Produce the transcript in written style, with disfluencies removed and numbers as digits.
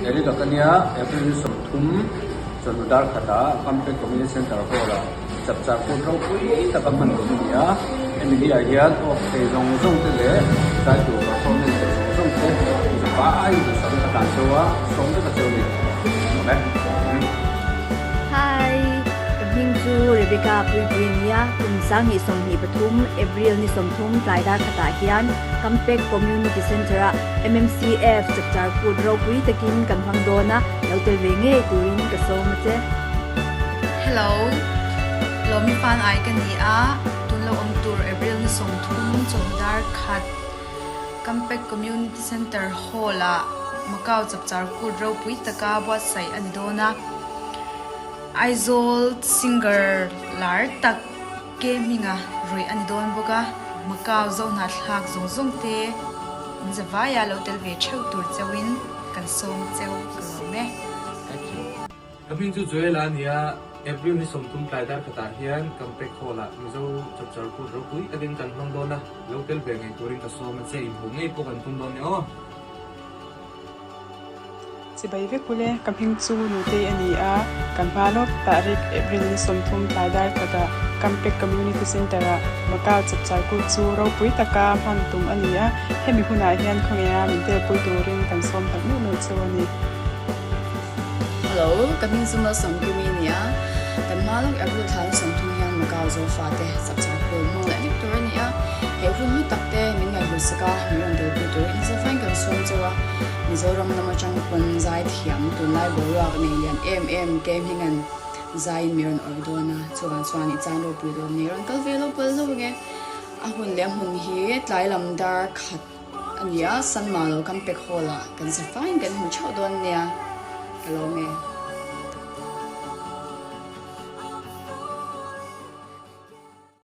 Eric-a ka nia, April ni 30 chawhnu dar khatah Kampek Community Centre Hall-ah chapchar kut ropui taka hman tur a ni a. Hemi ni ah hian awk thei zawng zawng te leh zai tur performance thei zawng zawng te zavaiin duhsakna ka tlan cheu a, sawm vek a cheu a ni. Nuam e. Hi! Ka hming chu Rebecca Puipui a nia, kum 2023 April ni 30 tlai dar khatah hian Kampek Community Centre-a MMCF chapchar kut ropui takin kan hmang dawn a, lo tel ve ngei turin ka sawm a che. Hello! Lawmi fan ai ka ni a, tun lo awm tur April ni 30 chawhnu dar khat Kampek Community Centre Hall-ah Macau chapchar kut ropui taka buatsaih a ni dawn a. Aizawl singer lar tak Ke hminga ruih a ni dawn bawk a, Macau zohnahthlak zawng zawng te in zavaia lo tel ve theuh tur cheuhin kan sawm cheu ka lawm e. Ka hming chu Joel a ni a, April ni 30 tlai dar khatah hian Kampek Hall-ah Mizo Chapchar Kut ropui takin kan hmang dawn a, lo tel ve ngei turin ka sawm a che, inhmuh ngei pawh kan tum dawn nia aw. Chibai vek ule, ka hming chu Nutei a ni a, kan hma lawk tahrik April ni 30 tlai dar khatah Kampek Community Centre-ah Macau chapchar kut chu ropui taka hman tum a ni a, hemi hunah hian khawngeia min telpui turin kan sawm tak meuh meuh cheu a ni. Hello, ka hming chu Malsawmkimi a ni a, kan hma lawk April thla ni 30 hian Macau Zofate chapchar kut hmang leh vek tur a ni a, he hun hlu tak te min ngaihhlusak a, min rawn telpui turin Zofain kan sawm cheu a. Mizoram lam atang pawn zai thiam tunlai boruak nei lian em em ke hminga'n zaiin mi rawn awrh dawn a, chuvang chuan i chan ropui dawn nge rawn kal ve lo pal lo nge. A hun leh a hmun hi tlai lam dar khat a ni a, San Malo Campek Hall ah kan sa faiin kan hmu theuh dawn nia.